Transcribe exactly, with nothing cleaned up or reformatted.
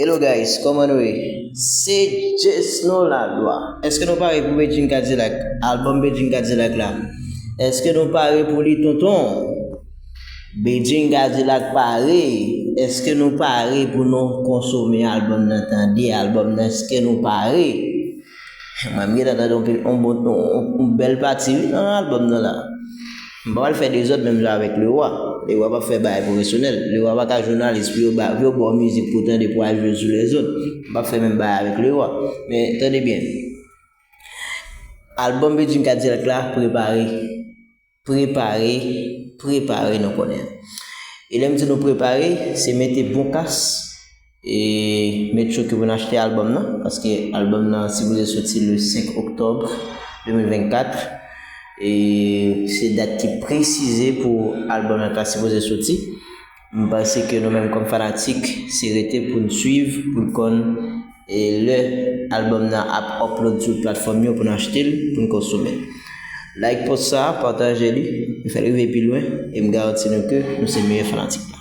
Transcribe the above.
Hello guys, kòman nou ye? Se Jesno Ladwa. Èske nou pare pou Bedjine Cadillac? Albòm Bedjine Cadillac la. Èske nou pare pou li, tonton? Bedjine Cadillac pare. Èske nou pare pou nou konsome albòm nan, tande albòm nan? Èske nou pare? Mwen, m gentan tande yon pil, yon bon, yon, yon bèl pati, wi, nan albòm nan la. M pa pral fè dezòd menm jan avèk Lewa. Lewa p ap fè bagay pwofesyonèl. Lewa pa ka jounalis pou yo ba, pou yo ba w mizik pou w tande pou al jwe sou lèzòt. M p ap fè menm bagay avèk Lewa. Men tande byen. Albòm Bedjine Cadillac la, prepare. Prepare, prepare, nou konnen. E lè m di nou prepare, se mete bon kas, e met chokyo pou n achte albòm nan, paske albòm nan sipoze soti le senk oktòb de mil vennkat. E se dat ki presize pou albòm nan ta sipoze soti. M panse ke nou menm kòm fanatik, se rete pou n swiv, pou n konn, e lè albòm nan ap upload sou platfòm yo pou n achte l, pou n konsome l. Like post sa, pataje li, e fè l rive pi lwen, e m garanti nou ke nou se meyè fanatik la.